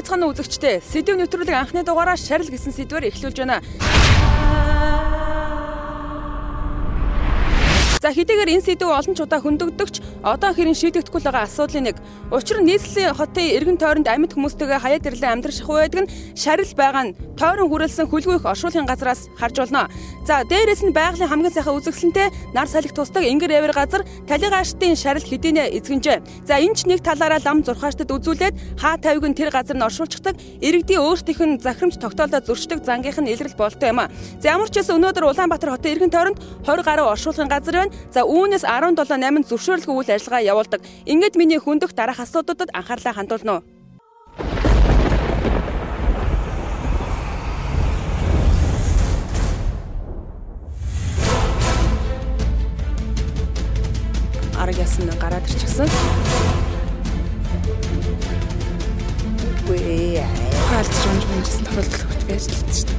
Сайн байцгаана уу үзэгчдээ. Сэдэв нэвтрүүлэг анхны дугаараа шарил гэсэн сэдвээр эхлүүлж байна. За хэдийгээр энэ сэдэв олон ч удаа хөндөгдөгч одоо хэрэн шийдэгдэхгүй л байгаа асуудлын нэг. Учир нь нийслэлийн хотын эргэн тойронд амьд хүмүүстэйгээ хаяад ирлээ амьдрах шахуу байдаг нь шарил байгаа нь тойрон хүрэлсэн хөлгүй их оршуулгын газраас харж болно. За дээрээс нь байгалийн хамгийн сайхан үзэсгэлэнтэй нар салхи тусдаг ингэр эвэр газар талигаашдын шарил хэдийнэ эзгэнжээ. За энэ ч нэг талаараа лам зурхаашдад үзүүлээд хаа тавиг нь тэр газар нь оршуулчихдаг иргэдийн өөрсдийнх нь захирамж тогтоолдоо зөрчдөг зангийнх нь илрэл болтой юм а. За ямар ч байсан өнөөдөр Улаанбаатар хотын эргэн тойронд 20 гаруй оршуулгын газар байна. За үүнээс 17 8 зөвшөөрлгүй үйл ажиллагаа явуулдаг. Ингээд миний хөндөх дараах асуудлуудад анхаарлаа хандуулна уу? Арга ясан гараад ирчихсэн. Үгүй ээ. Хаалт унж мунжсэн тохиолдол хүрт байж л шүү дээ.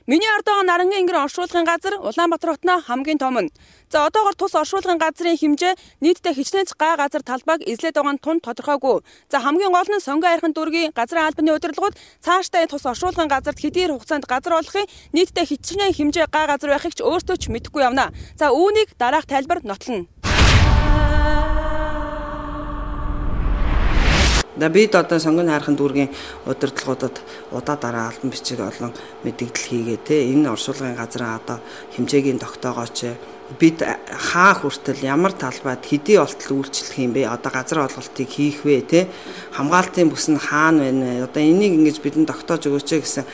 Миний ард байгаа нарангийн ингэр оршуулгын газар Улаанбаатар хотноо хамгийн том нь. За одоогор тус оршуулгын газрын хэмжээ нийтдээ хичнээн га газар талбайг эзлээд байгаа нь тун тодорхойгүй. За хамгийн гол нь Сонгон хайрхан дүүргийн газрын албаны удирдлагууд цаашдаа тус оршуулгын газарт хэдийгээр хугацаанд газар олохын нийтдээ хичнээн хэмжээ га газар байхыг ч өөртөө ч мэдэхгүй явна. За үүнийг дараах тайлбар нотлоно. Да бид одоо Сонгон хайрхан дүүргийн удирдлагуудад удаа дараа албан бичиг олон мэдэгдэл хийгээ те энэ оршуулгын газрын одоо хэмжээгийн тогтоогооч бид хаа хүртэл ямар талбайд хэдий болтол үйлчлэх юм бэ, одоо газар олголтыг хийх вэ те, хамгаалтын бүс нь хаана байна вэ, одоо энийг ингэж бидэнд тогтоож өгөөч гэсэн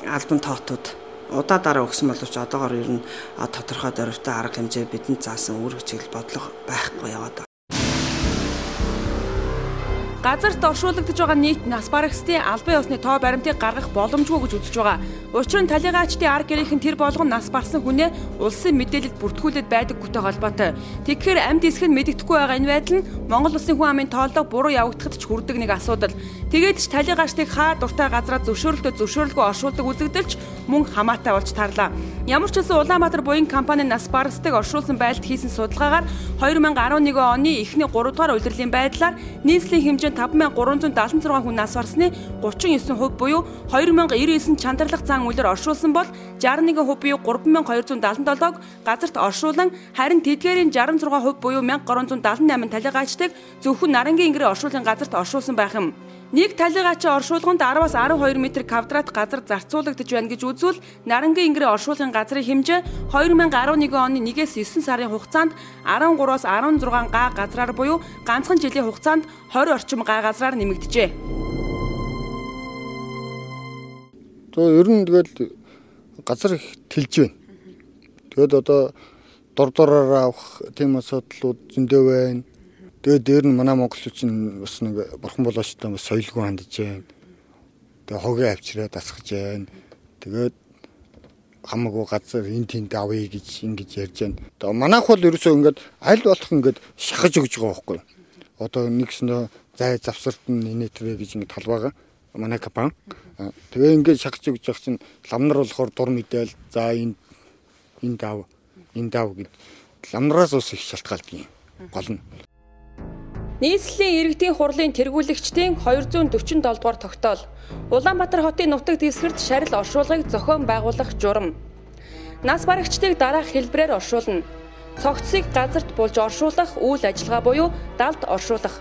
албан тоотууд удаа дараа өгсөн боловч одоогор ер нь тодорхой дөрвтэй арга хэмжээ бидэнд заасан үүрэг чиглэл бодлого байхгүй яваад. Газарт оршуулгадж байгаа нийт нас барагчдын албан ёсны тоо баримтыг гаргах боломжгүй гэж үзэж байгаа. Учир нь талигаачдын ар гэрийнхэн тэр болгон нас барсан хүнээ улсын мэдээлэлд бүртгүүлээд байдаггүйтэй холбоотой. Тэгэхээр амьд эсэх нь мэдэгдэхгүй байгаа энэ байдал нь Монгол улсын хүн амын тооллого буруу явагдахад ч хүрдэг нэг асуудал. Тэгээд ч талигаачдыг хаа дуртай газараа зөвшөөрлөлтөө зөвшөөрлгүй оршуулдаг үзэгдэлч мөн хамаатай болж тарлаа. Ямар ч байсан Улаанбаатар буян компани нас барагчдыг оршуулсан байдалд хийсэн судалгаагаар 2011 оны эхний 3 дугаар улирлын байдлаар нийслэлийн хэмжээ 5376 хүн нас барсны 39% буюу 2099 чандралах зан үйлээр оршуулсан бол 61% буюу 3277-г газарт оршуулан харин тэдгээрийн 66% буюу 1378 талигаачдыг зөвхөн нарангийн ингэрийн оршуулгын газарт оршуулсан байх юм. Нэг талигаачийн оршуулганд 10-аас 12 м квадрат газар зарцуулагдаж байна гэж үзвэл нарангийн ингэрийн оршуулгын газрын хэмжээ 2011 оны 1-ээс 9 сарын хугацаанд 13-аас 16 га газраар буюу ганцхан жилийн хугацаанд 20 орчим га газраар нэмэгджээ. Ер нь тэгэл газар их тэлж байна. Тэгээд одоо дор дороор авах тийм асуудлууд зөндөө байна. Тэгээд дээр нь манай монголчууд чинь бас нэг бурхан болоочтой бас соёлгүй хандж байна. Тэгээд хогийн авчираа дасгаж байна. Тэгээд хамаагүй газар энэ тэнд авъя гэж ингэж ярьж байна. Одоо манайх бол ерөөсөө ингээд аль болох ингээд шахаж өгч байгаа байхгүй юу? Одоо нэгснээ зай завсарт нь инээ тэрэ гэж ингээд талбайгаа манай компани. Тэгээ ингээд шахаж өгч явах чинь ламнар болохоор дур мэдээл за энэ ав энэ ав гэд ламнараас ус их шалтгаалдаг юм. Гол нь. Нийслэлийн иргэдийн хурлын тэргүүлэгчдийн 247 дугаар тогтоол. Улаанбаатар хотын нутаг дэвсгэрт шарил оршуулгыг зохион байгуулах журам. Нас барагчдыг дараах хэлбэрээр оршуулна. Цогцсыг газарт булж оршуулах үйл ажиллагаа буюу далд оршуулах.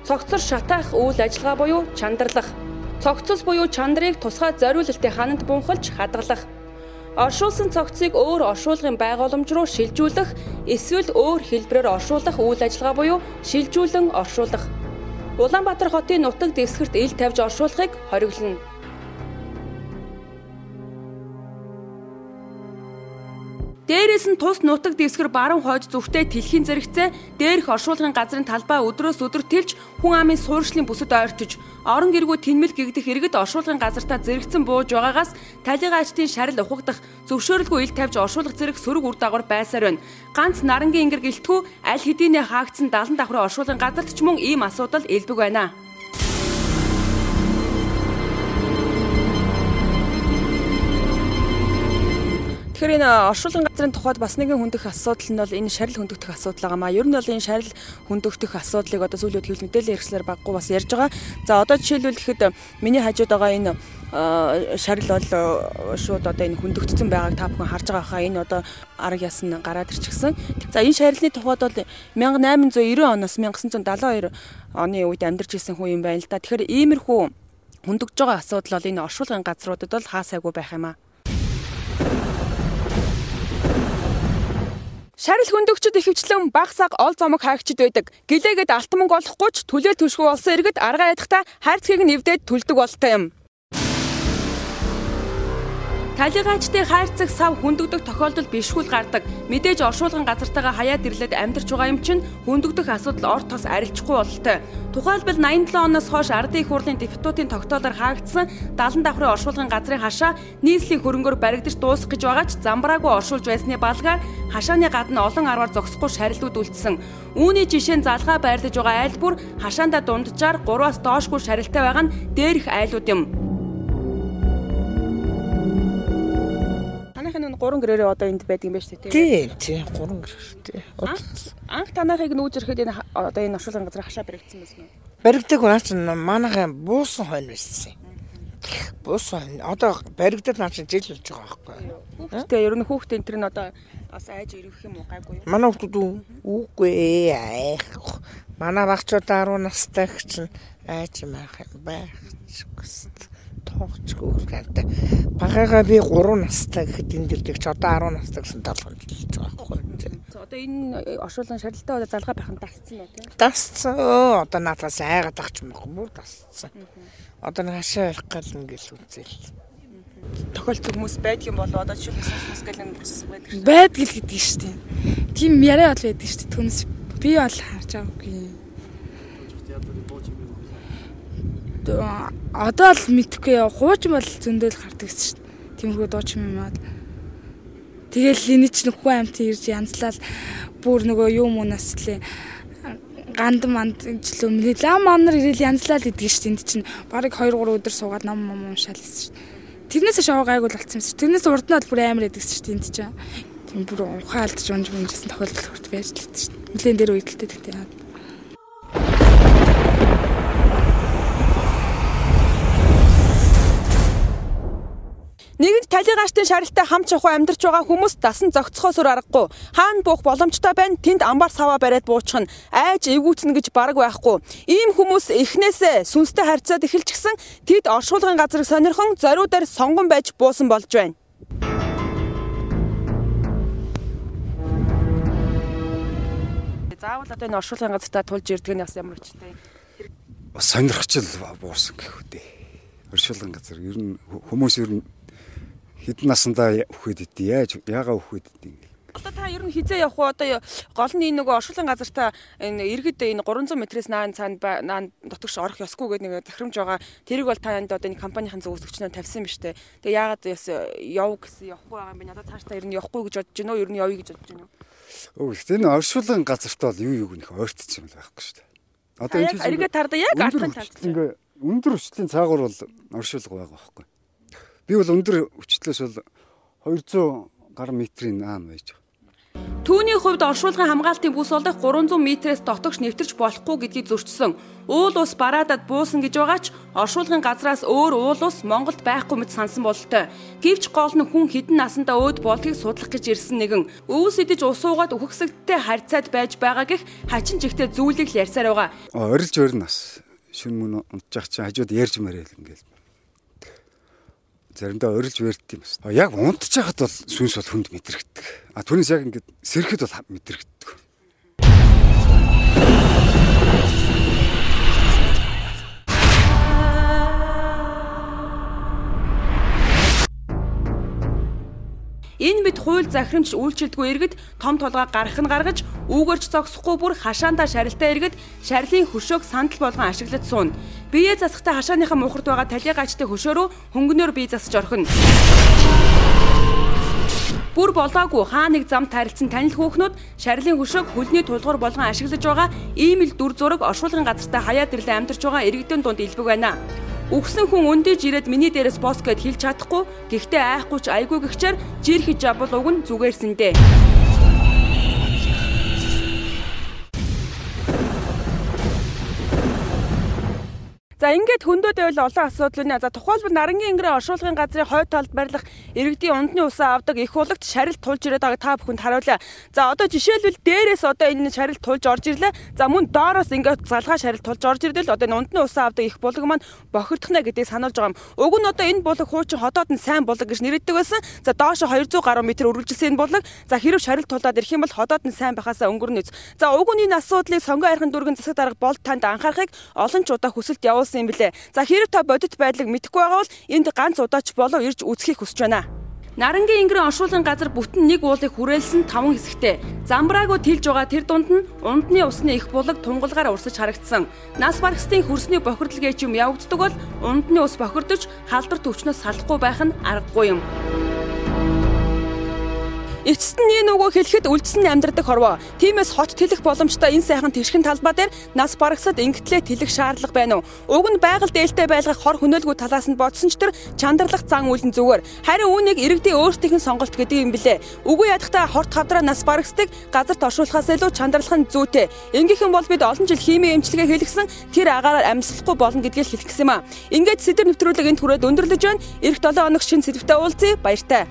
Цогцор шатаах үйл ажиллагаа буюу чандарлах. Цогцос буюу чандрыг тусгай зориулалтын хананд бунхалж хадгалах. Оршуулсан цогцыг өөр оршуулгын байгууламж руу шилжүүлэх эсвэл өөр хэлбэрээр оршуулах үйл ажиллагаа буюу шилжүүлэн оршуулах. Улаанбаатар хотын нутаг дэвсгэрт ил тавьж оршуулахыг хориглоно. Дээрээс нь тус нутаг дэвсгэр баруун хойд зүгтээ тэлхийн зэрэгцээ дээрх оршуулгын газрын талбай өдрөөс өдөр тэлж хүн амын суурьшлын бүсэд ойртож орон гэргүй тэнмэл гэгдэх иргэд оршуулгын газартаа зэрэгцэн бууж байгаагаас талигаачдын шарил ухагдах зөвшөөрөлгүй ил тавьж оршуулга зэрэг сөрөг үр дагавар байсаар байна. Ганц нарангийн ингэр гэлтгүү аль хэдийнэ хаагдсан 70 давхрын оршуулгын газарт ч мөн ийм асуудал элбэг байна. Тэгэхээр энэ оршуулгын газрын тухайд бас нэгэн хөндөх асуудал нь бол энэ шарил хөндөгдөх асуудал байгаа маа. Ер нь бол энэ шарил хөндөгдөх асуудлыг одоо сүүлийн үед хэвлэл мэдээллийн хэрэгслээр баггүй бас ярьж байгаа. За одоо жишээлбэл гэхэд миний хажууд байгаа энэ шарил бол шууд одоо энэ хөндөгдсөн байгааг та бүхэн харж байгаа хаа. Энэ одоо арга яс нь гараад ирчихсэн. За энэ шарилны тухайд бол 1890 оноос 1972 оны үед амьдарч ирсэн хүн юм байна л да. Тэгэхээр иймэрхүү хөндөгдөж байгаа асуудал бол энэ оршуулгын газруудад бол хаасайгүй байх юм аа. Шарил хөндөгчд ихэвчлэн баг саг ол зомог хайгчд байдаг. Гэлээгээд алтан мөнгө олохгүй ч түлээл түлшгүй болсон иргэд аргаа ядахтаа хайрцгийг нь эвдээд түлдэг болтой юм. Талигаачдын хайрцаг сав хөндөгдөх тохиолдол бишгүй л гардаг. Мэдээж оршуулгын газартайгаа хаяад ирлээд амьдарч байгаа юм чинь хөндөгдөх асуудал ор тос арилжихгүй бололтой. Тухайлбал 87 оноос хойш Ардын их хурлын депутатын тогтоолоор хаагдсан 70 давхрын оршуулгын газрын хашаа нийслэлийн хөрөнгөөр баригдаж дуусах гэж байгаа ч замбраагүй оршуулж байсны балгаар хашааны гадна олон арвар зогсохгүй шарилууд үлдсэн. Үүний жишээ нь залгаа байрлаж байгаа айл бүр хашаандаа дунджаар 3-аас доошгүй шарилтай байгаа нь дээрх айлууд юм. Танайхын энэ 3 гэрээрээ одоо энд байдаг юм байна шүү дээ. Тийм, тийм 3 гэр тий. Анх танайхыг нүүж ирэхэд энэ одоо энэ оршуулгын газар хашаа баригдсан байсан уу? Баригдаг наа чинь манайхын буусан хойно байсан. Буусан хойно. Одоо баригдаад наа чинь жил болж байгаа байхгүй юу? Хүүхдтэй ер нь хүүхдээ энэ төр нь одоо бас айж ирэх юм уу гайгүй юу? Манай хүүхдүүд үгүй ээ айх. Манай багчууд 10 настай их чинь айж юм аах юм байх. Тоогчгүй гэдэг. Багаагаа би 3 настай гэхэд энэ дэрдэг чи одоо 10 настай гэсэн 7 жил болж байгаа байхгүй юу. Одоо энэ оршуулгын шарилтай одоо залгаа байх нь дасцсан уу тийм? Дасцсан. Одоо наадаас айгаад ах ч юм уу бүр дасцсан. Одоо нэг хашаа барих гал ингээл үзэл. Тохиолдсон хүмүүс байдаг юм болов одоо жишээлбэл сүнс гэл энэ процесс байдаг шүү. Байдаг л гэдэг шүү дээ. Тийм яриа бол байдаг шүү дээ. Түүнээс би бол харж байгаагүй. Одоо л мэдхгүй хуучин бол зөндөл гардаг шүү дээ. Тиймэрхүү дуу чимээ маад. Тэгэл энэ чинь хүн амт ирж янзлал бүр нөгөө юм уунаас лээ ганд манд жилөө лам манар ирээл янзлал идэг шүү дээ. Энд чинь бараг 2 3 өдөр суугаад ном ном уншаал гэсэн шүү дээ. Тэрнээс шоу гайгүй болцсон юм шиг. Тэрнээс урд нь бол бүр амар идэг шүү дээ энд чинь. Тийм бүр ухаан алдаж унж мунжсэн тохиолдол хүрт байж л шүү дээ. Нилээн дээр үйдэлтэй тэгтээ. Нэгэнт талигаачдын шарилтай хамт чухал амьдарч байгаа хүмүүс дасан зохицохоос өөр аргагүй. Хаана буух боломжтой байна? Тэнд амбар саваа бариад буучих нь айж эвгүүцнэ гэж бараг байхгүй. Ийм хүмүүс эхнээсээ сүнстэй харьцаад эхэлчихсэн тэд оршуулгын газрыг сонирхон зориудаар сонгон байж буусан болж байна. Заавал одоо энэ оршуулгын газартаа тулж ирдэг нь бас ямар учиртай? Сонирхчл буусан гэх үү дээ. Оршуулгын газар ер нь хүмүүс ер нь хэдэн насандаа үхээд идэв. Яаж яагаа үхээд идэв ингээл. Одоо та ер нь хизээ явах уу? Одоо гол нь энэ нөгөө оршуулгын газартаа энэ иргэд энэ 300 метрээс наан цаана наан дотогш орох ёсгүй гэдэг нэг захирамж байгаа. Тэрийг бол та энд одоо энэ компанийн зөв өсгчнөө тавьсан юм шүү дээ. Тэгээ яагаад яс яв гэсэн явахгүй байгаа юм бэ? Одоо цааш та ер нь явахгүй гэж бодож байна уу? Ер нь явъя гэж бодож байна уу? Өө энэ оршуулгын газартаа бол юу юуг нэх ойртсон юм байхгүй шүү дээ. Одоо энэ чинь иргэд тардаа яг артын талд. Ингээ өндөр хүчлийн цаагуур бол оршуулга байгаа байхгүй. Би бол өндөр хүчлээс бол 200 гаруй метрийн наан байж байгаа. Түүний хувьд оршуулгын хамгаалтын бүс болох 300 метрээс дотогш нэвтэрч болохгүй гэдгийг зөрчсөн. Уул ус бараадад буусан гэж байгаа ч оршуулгын газраас өөр уул ус Монголд байхгүй мэт сансан бололтой. Гэвч гол нь хүн хэдэн насандаа өөд болдгийг судлах гэж ирсэн нэгэн өвс идэж ус уугаад үхэгсэгдтэй харьцаад байж байгаа гэх хачин жигтэй зүйлийг л ярьсаар байгаа. Орилж орно бас шүн мөн унтчих чинь хажууд ярьж мариал ингээл. Заримдаа орилж верддэг юм байна. Яг унтж байхад бол сүнс бол хүнд мэдрэгддэг. А түүнээс яг ингээд сэрхэд бол мэдрэгддэг. Энэ мэд хууль захирамж үйлчилдэггүй иргэд том толгой гарах нь гаргаж үүгэрч зогсохгүй бүр хашаандаа шарилтай иргэд шарилын хөшөөг сандал болгон ашиглаж сууна. Биеэ засахтаа хашааныхаа мухарт байгаа талийгаачтай хөшөө рүү хөнгөнөөр бие засаж орхино. Бүр болоогүй хаа нэг зам тарилцсан танил хөөхнүүд шарилын хөшөөг хөлний тулгуур болгон ашиглаж байгаа ийм л дүр зураг оршуулгын газартаа хаяад ирлээ амьдарч байгаа иргэдийн дунд илбэг байна. Үхсэн хүн өндөж ирээд миний дээрээс бос гэд хэлж чадахгүй, гэхдээ айхгүй ч айгүй гэгчээр жирхэж жабал уг нь зүгээрсэндээ. За ингээд хөндөд байвал олон асуудал байна. За тухайлбал Нарангийн ингэрийн оршуулгын газрын хойд талд байрлах иргэдийн ундны усаа авдаг их улагт шарил тулж ирээд байгааг та бүхэнд харуулъя. За одоо жишээлбэл дээрээс одоо энэ шарил тулж орж ирлээ. За мөн доороос ингээд залгаа шарил тулж орж ирдэл одоо энэ ундны усаа авдаг их булаг маань бохирдохна гэдгийг сануулж байгаа юм. Уг нь одоо энэ булаг хуучин хотоод нь сайн булаг гэж нэрэгдэг байсан. За доош 200 гаруй метр үргэлжилсэн энэ булаг. За хэрв шарил тулаад ирэх юм бол хотоод нь сайн байхаасаа өнгөрнө. За уг нь энэ асуудлыг Сонгон архин дүүргэн засаг дарга болд танд анхаарахыг олон ч удаа хүсэлт явуулсан юм билээ. За хэрэг та бодит байдлыг мэдэхгүй байгаа бол энд ганц удаач болов ирж үзхийг хүсэж байна. Нарангийн ингэрийн оршуулгын газар бүтэн нэг уулыг хүрээлсэн 5 хэсэгтэй. Замбраагүй тэлж байгаа тэр дунд нь ундны усны их булаг тунгалгаар урсаж харагдсан. Нас баргсдын хөрсний бохирдол гэж юм явагддаг бол ундны ус бохирдож халдвар төвчнөөс салахгүй байх нь аргагүй юм. Эцэст нь энэ үгөө хэлэхэд үлдсэн нь амьдардаг хорвоо. Тиймээс хот тэлэх боломжтой энэ сайхан тэгшгэн талбай дээр нас баргасад ингэтлээ тэлэх шаардлага байна уу? Уг нь байгаль дээлтэй байлгах хор хөнөөлгүй талаас нь бодсон ч тэр чандарлах зан үйл нь зүгээр. Харин үүнийг иргэдийн өөрсдийнх нь сонголт гэдэг юм билээ. Үгүй ядахдаа хорт хавдраа нас баргасдаг газарт оршуулахаас илүү чандарлах нь зүйтэй. Ингэх юм бол бид олон жил химийн эмчилгээ хийлгэсэн тэр агаараар амьсгалахгүй болно гэдгийг хэлэх гэсэн юм аа. Ингээд сэдв нэвтрүүлэг энд хүрээд өндөрлөж байна. Ирэх 7 хоног шинэ сэдвтэй уулзъя. Баяртай.